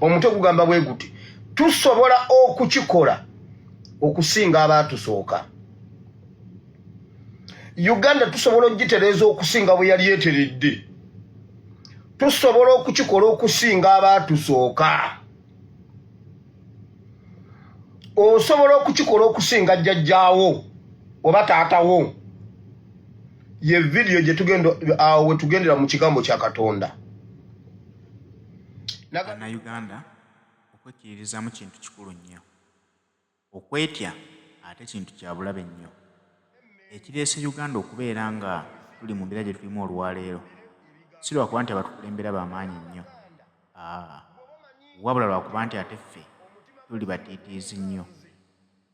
Omutwe gugamba bwe guti, tusobola okukikola okusinga abaatusooka. Uganda tusobola okugitereeza okusinga bwe yali eteredde. Tusobola okukikola okusinga abaatusooka. Osobola okukikola okusinga jjajjaawo oba taatawo. Ye vidiyo gye tugenda awo we tugendera mu kigambo kya Katonda. Bannayuganda, okwekkiririzaamu kintu kikulu nnyo. Okwetya ate kintu kya bulabe nnyo. Ekireese Uganda okubeera nga tuli mu mbeera gye tulimu olwaleero si lwakuba nti abatukulembera ba maanyi nnyo, aa, wabula lwakuba nti ate ffe tuli batiitiizi nnyo.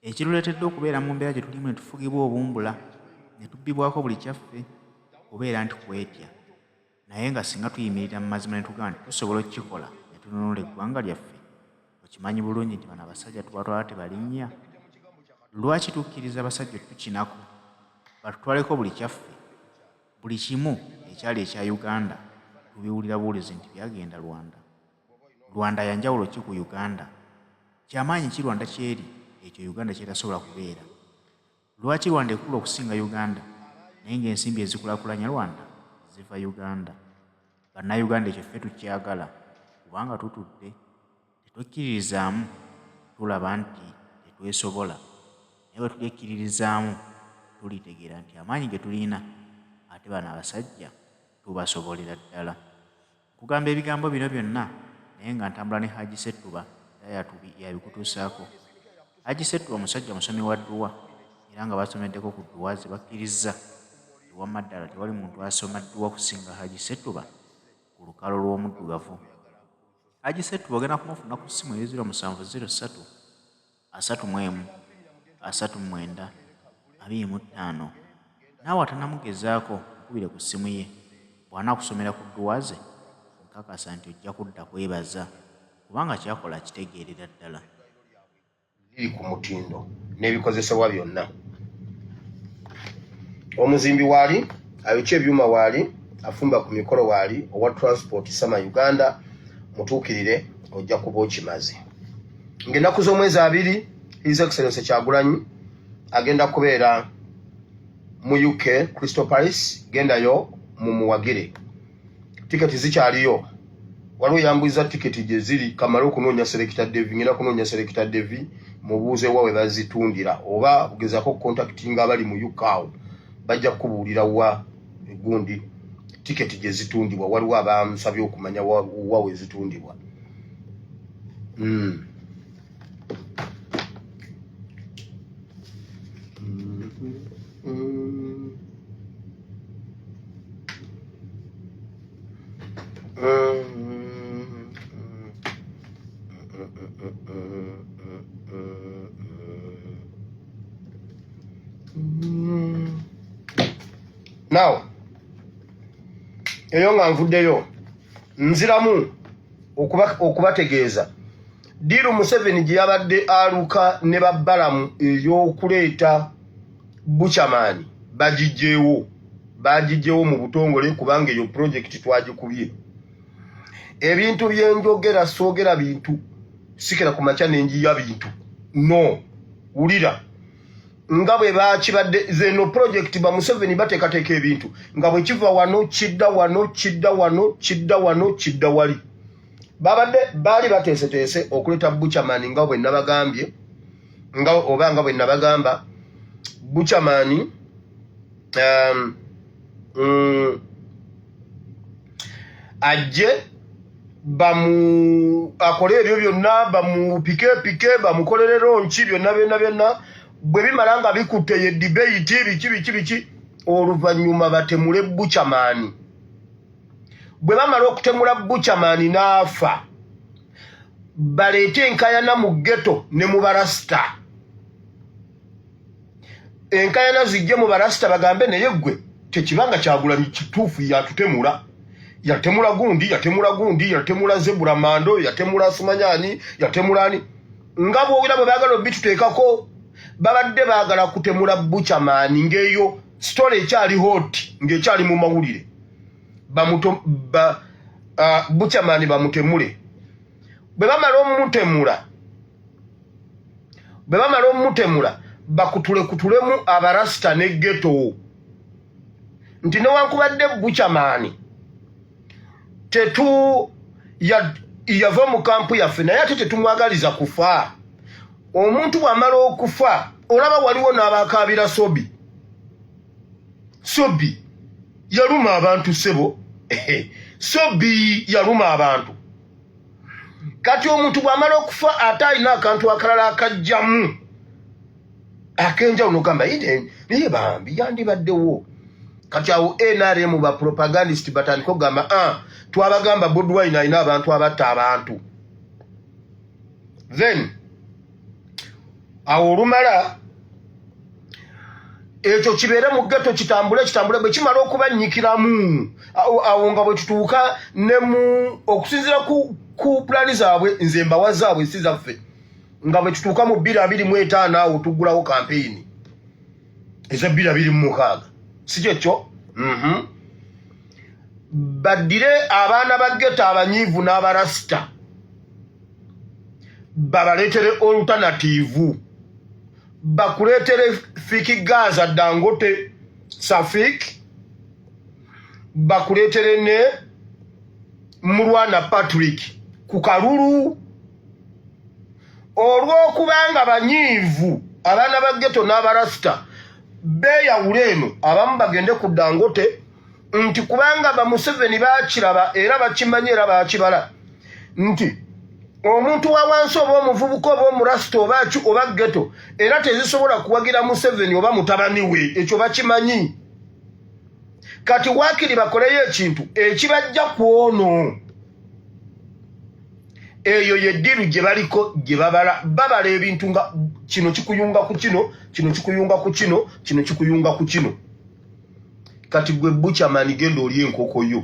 Ekituleetedde okubeera mu mbeera gye tulimu ne tufugibwa obumbula ne tubbibwako buli kyaffe kubeera nti kwetya. Naye nga singa tuyimirira mu mazima ne tugamba nti tusobola okukikola ne tununula eggwanga lyaffe, okimanyi bulungi nti bano abasajja tubatwala tebalinnya. Lwaki tukkiriza abasajja otukinako batutwaleko buli kyaffe? Buli kimu ekyali ekya Uganda tubiwulira buwulizi nti byagenda Rwanda. Rwanda ya njawulo ki ku Uganda? Kya maanyi ki Rwanda ky'eri ekyo Uganda ky'etasobola kubeera? Lwaki Rwanda ekula okusinga Uganda naye nga ensimbi ezikulakulanya Rwanda ziva Uganda? Bannayuganda ekyo ffe tukyagala kubanga tutudde tetwekkiririzaamu tulaba nti tetwesobola naye bwe tulyekkiririzaamu tulitegeera nti amaanyi ge tulina ate bano abasajja tubasobolera ddala. Nkugamba ebigambo bino byonna naye nga ntambula ne Hajji Ssettuba era y'abikutuusaako. Hajji Ssettuba musajja musomi wa dduwa era nga baasomeddeko ku dduwa ze bakkirizza nti wamma ddala tewali muntu asoma dduwa kusinga Hajji Ssettuba ku lukalo lw'omuddugavu. Hajji Ssettuba ogenda kumufuna ku ssimu eri 0703 31 39 25. Naawe atanamugezaako mukubire ku ssimu ye bw'anaakusomera ku dduwa ze nkakasa nti ojja kudda kwebaza kubanga ky'akola akitegeerera ddala. Liri ku mutindo n'ebikozesebwa byonna. Omuzimbi waali, ayokya ebyuma waali, afumba ku mikolo waali, owa transport Sama Uganda mutuukirire ojja kuba okimaze. Ng'ennaku z'omwezi 2 His Excellency Kyagulanyi agenda kubeera mu UK Crystal Palace, gendayo mumuwagire. Tiketi zikyaliyo, waliwo yambuiza tiketi gye ziri, kamale okunoonya Selector Devi, ngenda kunoonya Selector Devi mubuuze wa we bazitundira oba ogezaako okukontakitinga abali mu UK awo bajja kukubuulira wa egundi tiketi gye zitundibwa. Waliwo abansabye okumanya wa we zitundibwa. Now eyo nga nvuddeyo nziramu okubategeeza diiru Museveni gye yabadde aluka ne babbalamu ey'okuleeta bukyamaani bagigyewo, bagigyewo mu butongole kubanga eyo pulojekiti twagikubye. Ebintu byenjogera soogera bintu sikera ku makya nenjiya bintu no wulira nga bwe bakibadde zeno pulojekiti ba Museveni bateekateeka ebintu nga bwe kiva wano kidda wano kidda wano kidda wano kidda wali. Babadde baali bateeseteese okuleeta Buchaman nga bwe nabagambye nga oba nga bwe nabagamba Buchaman ajje bamu akole ebyo byonna bamupikepike bamukolere lonki byonna byonna byonna bwe bimala nga bikutte ye debate biki biki biki oluvannyuma batemule Buchaman. Bwe bamala okutemula Buchaman n'afa baleete enkayana mu ghetto ne mu barasita, enkayana zijje mu barasita bagambe naye ggwe tekibanga Kyagulanyi kituufu yatutemula, yatemula gundi, yatemula gundi, yatemula Zebura Mando, yatemula simanyani, yatemula ani, nga bwowira bwe baagala obituteekako. Babadde baagala kutemula Buchaman ng'eyo story ekyali hot, ng'ekyali mu mawulire. Buchaman bamutemule. Bwe bamala omutemula, bwe bamala omutemula bakutulekutulemu abarasita ne geto nti newankubadde bukyamaani tetu yava mu kampu yaffe, naye ate tetumwagaliza kufa. Omuntu bw'amala okufa olaba waliwo n'abakaabira Sobi. Sobi yaluma abantu, ssebo, Sobi yaluma abantu. Kati omuntu bw'amala okufa ate alina akantu akalala akajjamu akenjawulo nogamba naye bambi yandibaddewo. Kati awo NRM ba propagandist batandika okugamba, ah, twabagamba Bobi Wine alina abantu abatta abantu. Then awo olumala ekyo kibeere mu ghetto, kitambule kitambule, bwe kimala okubannyikiramu awo nga bwe tutuuka ne mu okusinziira ku pulaani zaabwe, nze mbawa zaabwe si zaffe, nga bwe tutuuka mu 2025 awo tuggulawo kampeyini eza 2026, si kyekyo? Baddire abaana ba ghetto abanyiivu n'abarasita babaleetere alternative, bakuleetere Fik Gaza, Dangote Safik, bakuleetere ne Mulwana Patrick ku kalulu. Olw'okubanga banyiivu, abaana ba ghetto n'abarasita beeyawula eno, abamu bagende ku Dangote, nti kubanga Bamuseveni bakiraba era bakimanyi era bakibala nti omuntu wa wansi oba omuvubuka oba omurasita oba ki oba ghetto era tezisobola kuwagira Museveni oba mutabani we, ekyo bakimanyi. Kati waakiri bakoleyo ekintu ekibajja ku ono. Eyo ye deal gye baliko, gye babala. Babala ebintu nga kino kikuyunga ku kino, kino kikuyunga ku kino, kino kikuyunga ku kino. Kati gwe bukyamani, genda oli enkoko yo,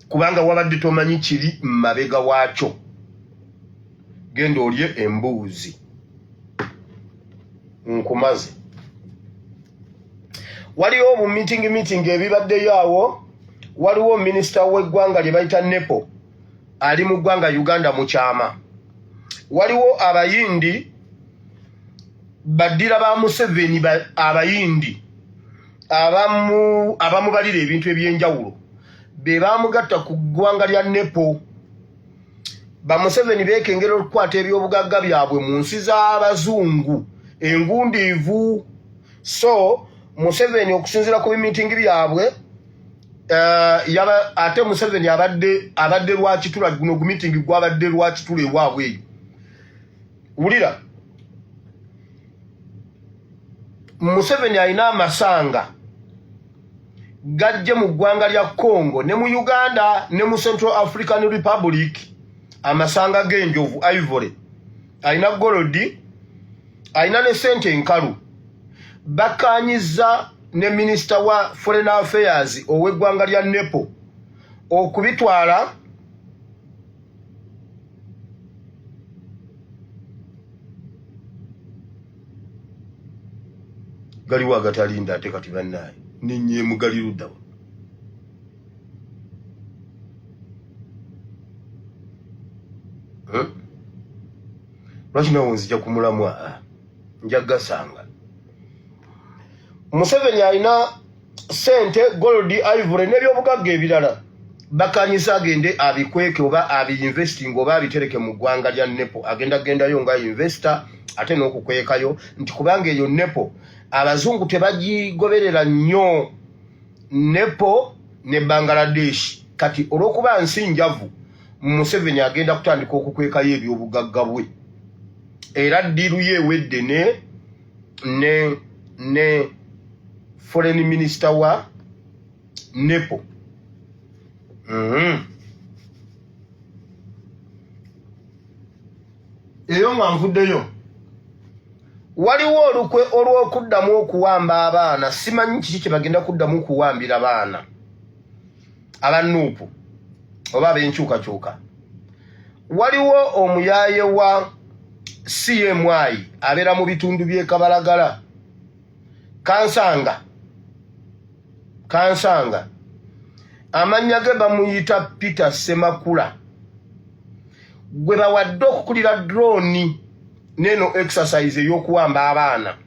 kubanga wabadde tomanyi kiri mabega waakyo. Genda olye embuuzi. Nkumaze. Waliwo obu meeting meeting ebibaddeyo awo. Waliwo minisita w'eggwanga lye bayita Nepal ali mu ggwanga Uganda mu kyama. Waliwo Abayindi baddira ba Museveni, Abayindi abamubalira ebintu ebyenjawulo be bamugatta ku ggwanga lya Nepal. Bamuseveni beekengera okukwata ebyobugagga byabwe mu nsi z'abazungu engundiivu. So Museveni okusinziira ku bimitingi byabwe, ate Museveni abadde Lwakitula, guno gumitingi gwabadde Lwakitula ewaabwe eyo. Wulira, Museveni alina amasanga gajje mu ggwanga lya Congo ne mu Uganda ne mu Central African Republic, amasanga g'enjovu, ivory, alina gold, alina ne sente enkalu. Bakkanyiza ne minisita wa foreign affairs ow'eggwanga lya Nepal okubitwala. Galiwo agatalinda ate kati bannaaye ninyeemu gali luddawa? Lwaki nawe nzija ku mulamwa? Ah, nja gasanga. Museveni alina sente, gold, ivory n'ebyobugagga ebirala. Bakanyisa agende abikweke oba abiinvesting oba abitereke mu ggwanga lya Nepal. Agenda gendayo nga investor ate n'okukwekayo, nti kubanga eyo Nepal abazungu tebagigoberera nnyo, Nepal ne Bangladesh. Kati olw'okuba nsi njavu, Museveni agenda kutandika okukwekayo ebyobugagga bwe, era deal ye ewedde ne foreign minister wa Nepal. Eyo nga nvuddeyo, waliwo olukwe olw'okuddamu okuwamba abaana. Simanyi kiki kye bagenda kuddamu kuwambira baana aba NUP oba ab'enkyukakyuka. Waliwo omuyaaye wa CMI abeera mu bitundu by'e Kabalagala, Kansanga, amannya ge bamuyita Peter Semakula. Gwe bawadde okukulira drone neno exercise ey'okuwamba abaana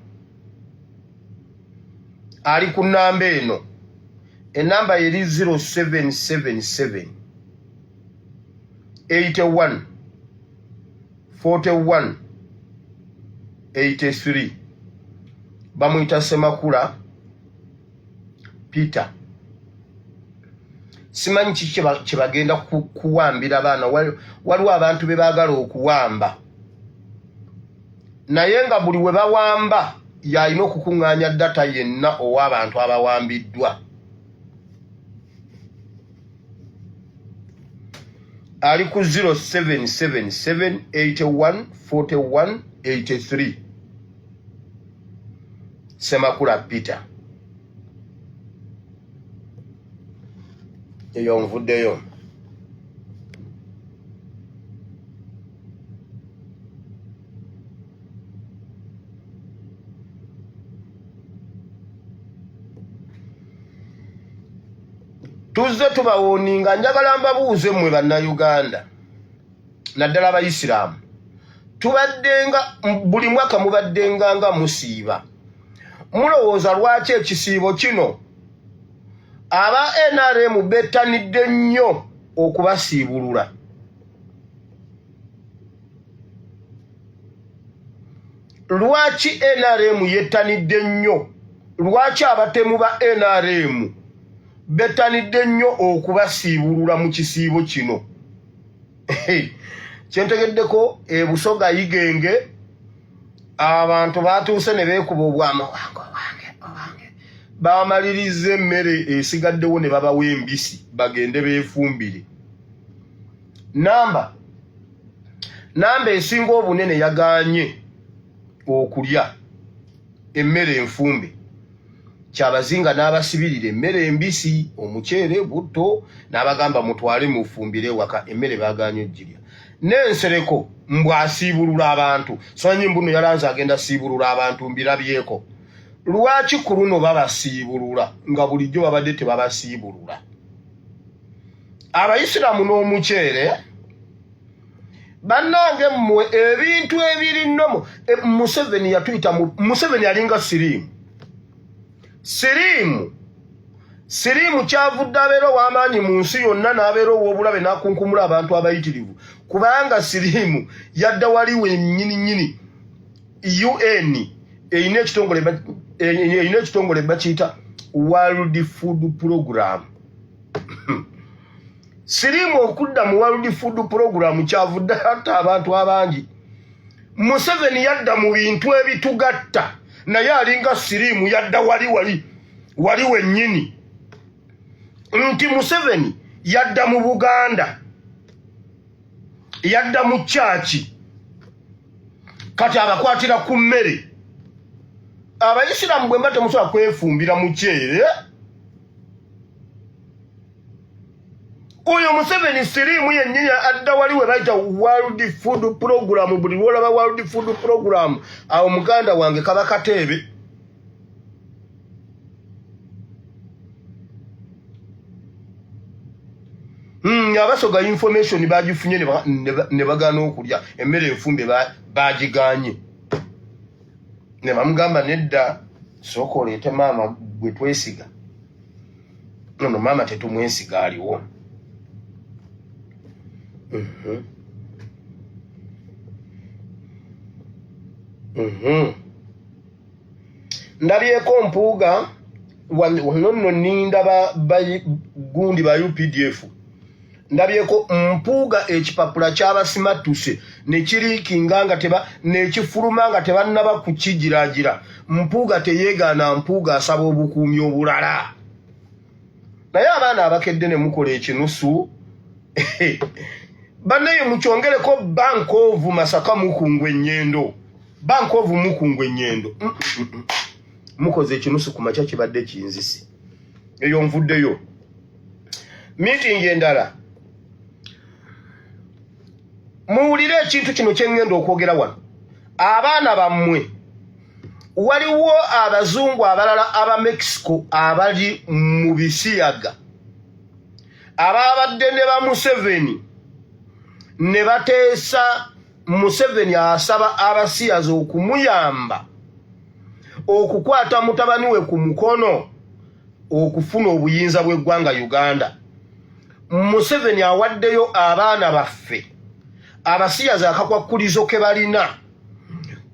ali ku nnamba eno, enamba eri 0777 81 41 83. Bamuyita Semakula Peter. Simanyi kiki kyebagenda kuwambira baana. Waliwo abantu be baagala okuwamba, naye nga buli we bawamba yalina okukuŋŋaanya data yenna ow'abantu abawambiddwa. Ali ku 0777 81 41 83, Semakula Peter. Eyo nvuddeyo. Tuzze tubawooninga. Njagala mbabuuze mmwe Bannayuganda, naddala Abayisiraamu, tubaddenga buli mwaka mubaddenga nga musiiba, mulowooza lwaki ekisiibo kino aba NRM bettanidde nnyo okubasiibulula? Lwaki NRM yettanidde nnyo? Lwaki abatemu ba NRM bettanidde nnyo okubasiibulula mu kisiibo kino? Kyentegeddeko, ebusoga Igenge abantu batuuse ne beekuba obwama, owange owange owange, bamaliriza emmere esigaddewo ne babawa embisi bagende beefumbire. Namba esinga obunene yaganye okulya emmere enfumbe, Kyabazinga n'abasibirira emmere embisi, omuceere, butto, n'abagamba mutwale mufumbire ewaka. Emmere baganye ogirya. N'ensereko mbw asiibulula abantu, simanyi mbuno yalanze agenda siibulula abantu, mbirabyeko. Lwaki ku luno babasiibulula nga bulijjo babadde tebabasiibulula? Abayisiraamu n'omuceere, bannange mmwe, ebintu ebiri nomo. Museveni yatuyita, Museveni alinga siriimu. Siriimu kyavudde abeera ow'amaanyi mu nsi yonna, n'abeera ow'obulabe, n'akunkumula abantu abayitirivu, kubanga siriimu yadda wali wennyini nnyini. UN erina ekitongole bakiyita World Food Program. Siriimu okudda mu World Food Program kyavudde atta abantu abangi. Museveni yadda mu bintu ebitugatta, naye alinga siriimu, yadda wali wali wali wennyini. Nti Museveni yadda mu Buganda, yadda mu kyaki, kati abakwatira ku mmere. Abayisiraamu bwe mba temusobola kwefumbira muceere, oyo Museveni siriimu yennyini, adda wali we bayita World Food Program. Buli lwolaba World Food Program awo, muganda wange, kaba kateebe. Abasoga information bagifunye ne bagaana okulya emmere enfumbe, bagiganye ne bamugamba nedda, sooka oleete maama gwe twesiga. Nono maama tetumwesiga aliwo. Ndabyeko Mpuuga nonno, ninda gundi ba UPDF. Ndabyeko Mpuuga ekipapula kyabasimattuse nekiriikinga nga teba nekifuluma nga tebannaba kukigiragira. Mpuuga teyeegaana, Mpuuga asaba obukuumi obulala. Naye abaana abakedde ne mukola ekinusu, bannaye, mukyongereko. Bank of Masaka mukungu ennyendo, Bank of mukungu ennyendo, mukoze ekinusu ku makya kibadde kinzisi. Eyo nvuddeyo. Meeting endala, muwulire ekintu kino kyeŋŋenda okwogera wano. Abaana bammwe, waliwo abazungu abalala aba Mexico abali mu bisiyaga ababadde ne ba Museveni. Ne bateesa. Museveni asaba abasiyazi okumuyamba okukwata mutabani we ku mukono okufuna obuyinza bw'eggwanga Uganda. Museveni awaddeyo abaana baffe abasiyazi. Akakwakkulizo ke balina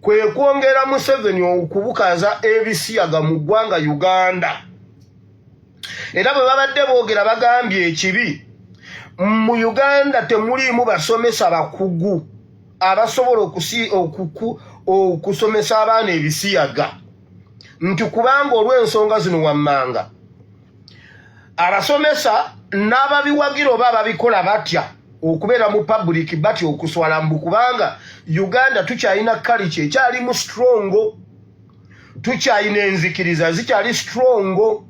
kwe kwongera Museveni okubukaza ebisiyaga mu ggwanga Uganda. Era bwe babadde boogera, bagambye ekibi mu Uganda temuliimu basomesa bakugu abasobola okusomesa abaana ebisiyaga, nti kubanga olw'ensonga zino wammanga abasomesa n'ababiwagira oba ababikola batya okubeera mu public, batya okuswala, mbu kubanga Uganda tukyalina culture ekyalimu strong, tukyalina enzikiriza zikyali strong.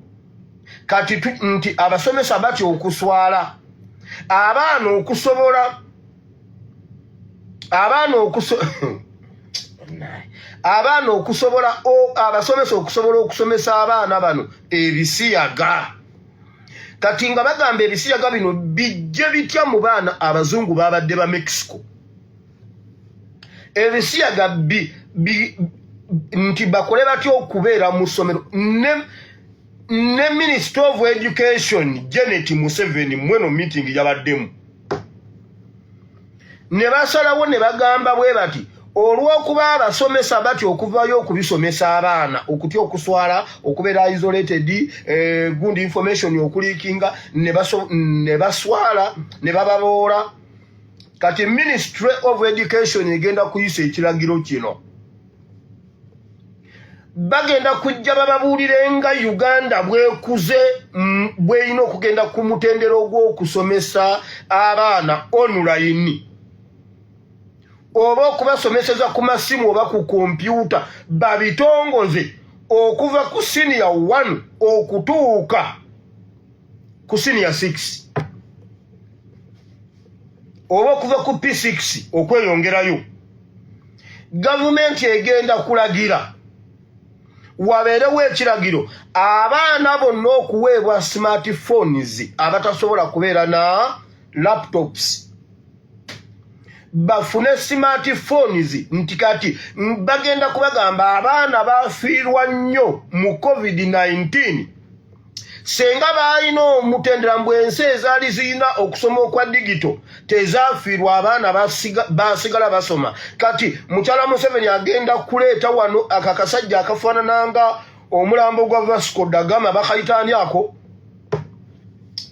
Kati nti abasomesa batya okuswala abaana okusobola abaana okusobola abasomesa okusobola okusomesa abaana bano ebisiyaga. Kati nga bagamba ebisiyaga bino bijje bitya mu baana? Abazungu babadde ba Mexico, ebisiyaga bi, nti bakole batya okubeera mu ssomero? Ne Minister of Education Janet Museveni mweno meeting yabaddemu, ne basalawo ne bagamba bwe bati: olw'okuba abasomesa batya okuvayo okubisomesa abaana, okutya okuswala, okubeera isolated, gundi information okuleakinga, ne baswala ne bababoola. Kati Ministry of Education egenda kuyisa ekiragiro kino. Bagenda kujja bababuulire nga Uganda bwekuze, bweyina okugenda ku mutendera ogw'okusomesa abaana online oba okubasomeseza ku masimu oba ku kompyuta. Babitongoze okuva ku senior 1 okutuuka ku senior 6 oba okuva ku P6 okweyongerayo. Gavumenti egenda kulagira wabeerewo ekiragiro abaana bonna okuweebwa smartphones, abatasobola kubeera na laptops bafune smartphones, nti kati bagenda kubagamba abaana bafiirwa nnyo mu COVID-19. Senga baalina omutendera mbw ensi ezaali zirina okusoma okwa digital tezafiirwa, abaana basigala basoma. Kati mukyala Museveni agenda kuleeta wano akakasajja akafaanananga omulambo gwa Vasco da Gama, bakayita ani ako?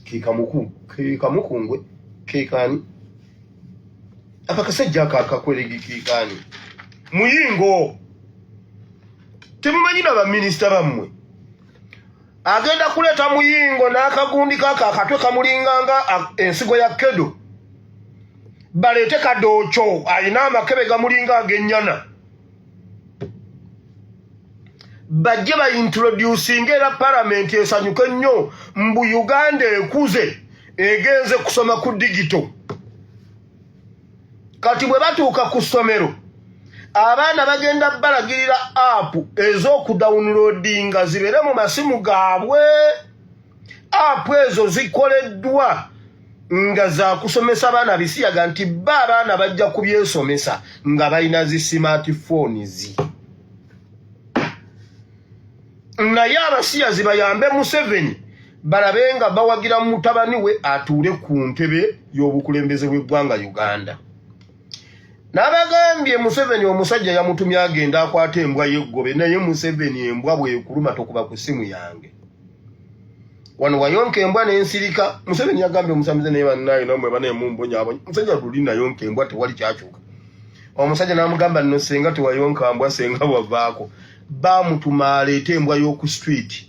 Kekamukungwe, kekaani akakasajja ako akakweregi? Kekaani? Muyingo. Temumanyi na baminisita bammwe? Agenda kuleeta Muyingo n'akagundi kako akatwe kamulinganga ensigo ya kedo. Baleete Kadookyo alina amakebe gamulinga ag'ennyana, bajje baintroducinga, era palamenti esanyuke nnyo mbu Uganda ekuze, egenze kusoma ku digital. Kati bwe batuuka ku ssomero, abaana bagenda balagirira app ez'okudownloadinga zibeere mu masimu gaabwe. App ezo zikoleddwa nga zakusomesa abaana bisiyaga, nti ba abaana bajja kubyesomesa nga balina zi smartphones. Naye abasiyazi bayambe Museveni balabe nga bawagira mutabani we atuule ku ntebe y'obukulembeze bw'eggwanga Uganda. N'abagambye Museveni omusajja yamutumye agenda akwata embwa y'eggobe, naye Museveni embwa bwekuluma tokuba ku ssimu yange. Wano wayonka embwa n'ensirika. Museveni yagambye omusamize, naye bannaye namwe banemumbonyabonya. Musajja luli nayonka embwa, tewali kyakyuka. Omusajja n'amugamba, nno senga tewayonka mbwa, senga wavaako. Baamutuma aleete embwa y'oku street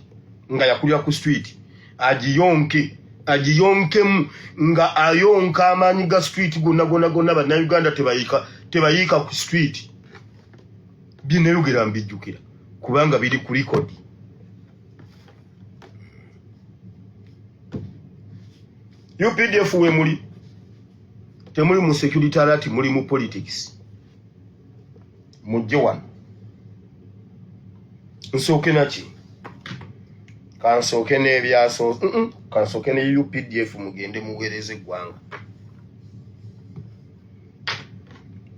nga yakulira ku street, agiyonke, agiyonkemu nga ayonka amaanyi ga street gonna gonna gonna. Bannayuganda tebayiika, tebayiika ku street. Byenayogera mbijjukira kubanga biri ku record. UPDF we muli temuli mu security alert, muli mu politics. Mujje wano nsooke naki, kansooke n'ebyaso, kansooke ne UPDF, mugende muweereze eggwanga.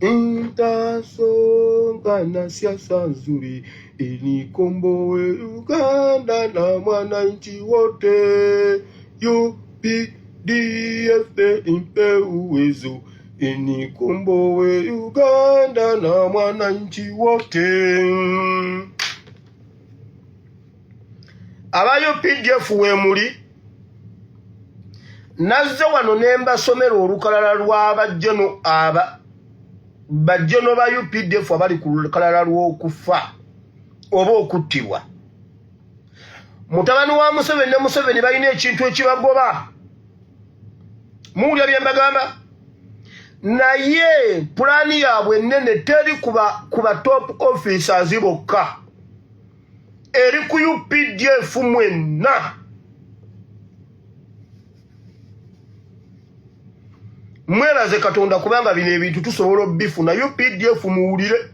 Nitasonga na siasa nzuri inikomboe Uganda na mwananchi wote. UPDF impe uwezo inikomboe Uganda na mwananchi wote. Aba UPDF wemuli nazze wano ne mbasomera olukalala lw'abajjeno aba bajjeno ba UPDF abali ku lukalala lw'okufa oba okuttibwa. Mutabani wa Museveni ne Museveni balina ekintu ekibagoba. Muwulira bye mbagamba? Naye pulaani yaabwe ennene teri ku ba top officers bokka, eri ku UPDF mwenna. Mwebaze Katonda kubanga bino ebintu tusobola obifuna. UPDF muwulire,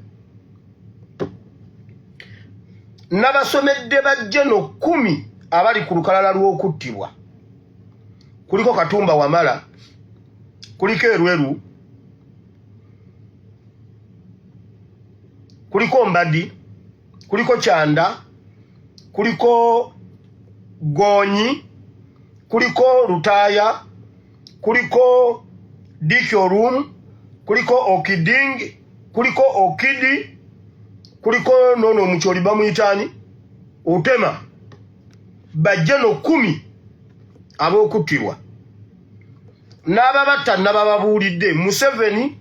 nabasomedde bajjeno 10 abali ku lukalala lw'okuttibwa. Kuliko Katumba Wamala, kuliko Erweru, kuliko Mbadi, kuliko Kyanda, kuliko Gonyi, kuliko Lutaaya, kuliko Dick Orum, kuliko Okiding, kuliko Okidi, kuliko nono omukyoli bamuyitaani Otema. Bajjeno 10 ab'okuttibwa n'ababatta nabababuulidde Museveni,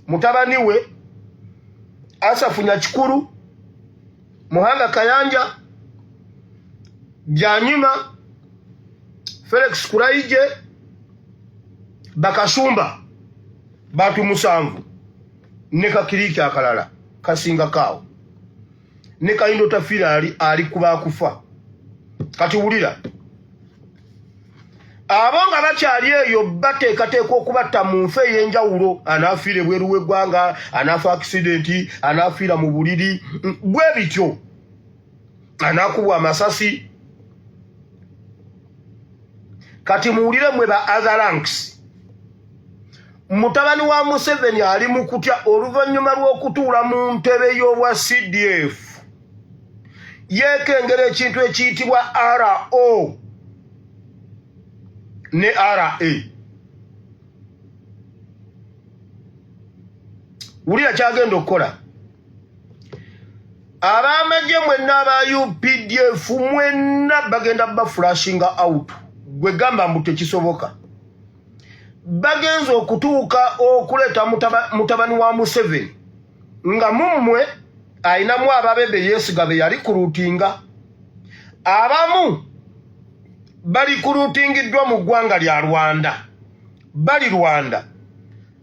mutabani we Asafu Nyakikuru, Muhanga Kayanja, Byanyima, Felix Kuraije, Bakasumba, bantu 7 ne Kakiriki akalala kasinga kaawo ne Kayindo Tafira ali kubakufa. Kati wulira, abo nga bakyali eyo bateekateeka okubatta mu nfa ey'enjawulo. Anaafiira ebweru w'eggwanga, anaafa akisidenti, anaafiira mu buliri, bwe bityo, anaakubwa amasasi. Kati muwulire mwe ba other ranks, mutabani wa Museveni ali mu kutya oluvannyuma lw'okutuula mu ntebe y'obwa CDF. Yeekengera ekintu ekiyitibwa RO ne RA. Wulira kyagenda okukola. Ab'amagye mwenna aba UPDF mwenna bagenda baflashinga out. Gwe gamba mbu tekisoboka. Bagenze okutuuka okuleeta mutabani wa Museveni nga mummwe ayinamu ababe be yeesiga be yali kuluutinga. Abamu bali kuluutingiddwa mu ggwanga lya Rwanda, bali Rwanda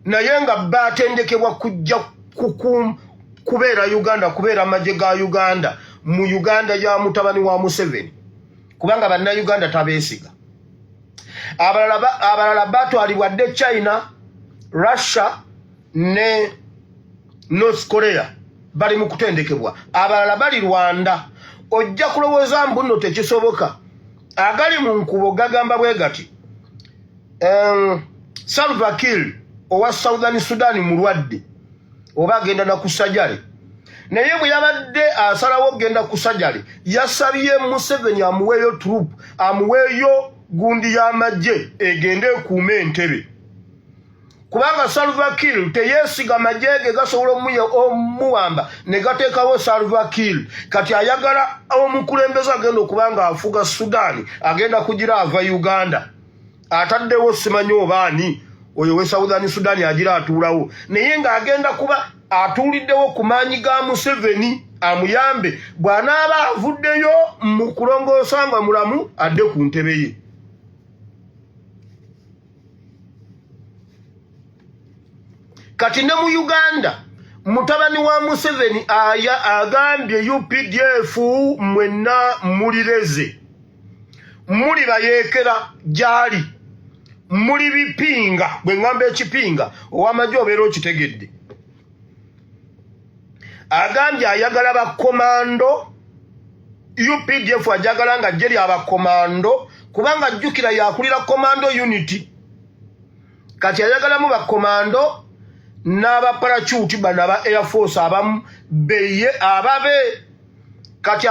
naye nga batendekebwa kujja kubeera Uganda, kubeera amagye ga Uganda mu Uganda ya mutabani wa Museveni, kubanga bannayuganda tabeesiga. Abalala batwalibwa dde China, Russia ne North Korea, bali mu kutendekebwa. Abalala bali Rwanda. Ojja kulowooza mbu nno tekisoboka. Agali mu nkubo gagamba bwe gati. Salva Kiir owa Southern Sudan mulwadde oba agenda na kusajale, naye bwe yabadde asalawo okugenda kusajale yasabye Museveni amuweeyo troop, amuweeyo gundi y'amagye egende ekuume entebe, kubanga Salva Kiir teyeesiga magye ge gasobola omuwamba ne gateekawo Salva Kiir. Kati ayagala omukulembeze agenda okuba nga afuga Sudan agenda kugira ava Uganda, ataddewo simanyi obaani oyo we Southern Sudan agira atuulawo, naye ng'agenda kuba atuuliddewo ku maanyi ga Museveni amuyambe bw'anaaba avuddeyo mu kulongoosa nga mulamu adde ku ntebe ye. Kati ne mu Uganda mutabani wa Museveni aya agambye UPDF mwenna mulireze, muli bayeekera gyali, muli bipinga. Bwe ŋŋamba ekipinga ow'amagye obeera okitegedde. Agambye ayagala bakomando, UPDF ajagala nga ggye lya bakomando, kubanga jjukira yakulira komando unit. Kati ayagalamu bakomando N'abaparacuti bano aba Air Force abamu beye ababe. Kati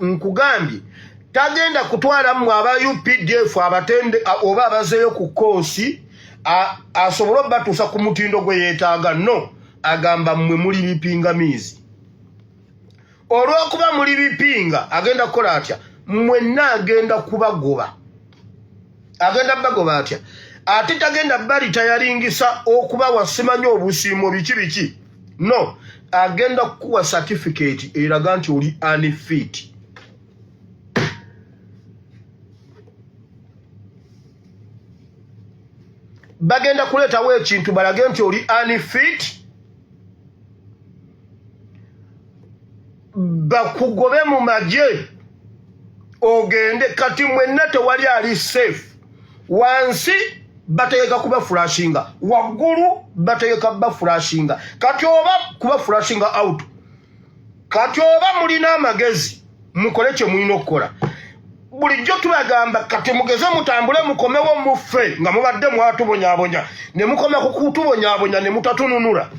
nkugambye tagenda kutwala mmwe aba UPDF abatende oba abazeeyo ku koosi asobole obatuusa ku mutindo gwe yeetaaga. No, agamba mmwe muli bipingamiizi. Olw'okuba muli bipinga, agenda kukola atya? Mwenna agenda kubagoba. Agenda bagoba atya? Ate tagenda bali tayalingisa okubawa simanyi obusiimo biki biki. No, agenda kukuwa certificate eraga nti oli unfit. Bagenda kuleetawo ekintu balage nti oli unfit, bakugobe mu magye ogende. Kati mwenna tewali ali safe. Wansi bategeka kuba flushinga, waggulu bategeka ba flushinga, kati oba kuba flushinga out. Kati oba mulina amagezi, mukole kye mulina okukola. Bulijjo tubagamba kati mugeze mutambule mukomewo muffe nga mubadde mwatubonyabonya ne mukoma ku kutubonyabonya ne mutatununula.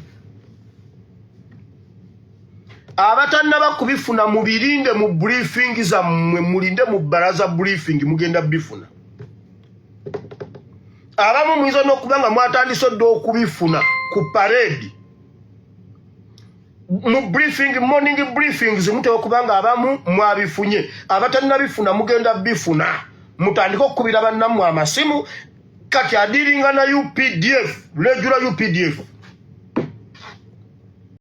Abatannaba kubifuna mubirinde mu briefing zammwe, mulinde mu baraza briefing, mugenda bifuna. Abamu muyinza n'okuba nga mwatandise dda okubifuna ku parade, mu briefing, morning briefings muteeka okuba nga abamu mwabifunye. Abatannabifuna mugenda bifuna, mutandike okukubira bannammwe amasimu. Kati adiringa na UPDF, regular UPDF.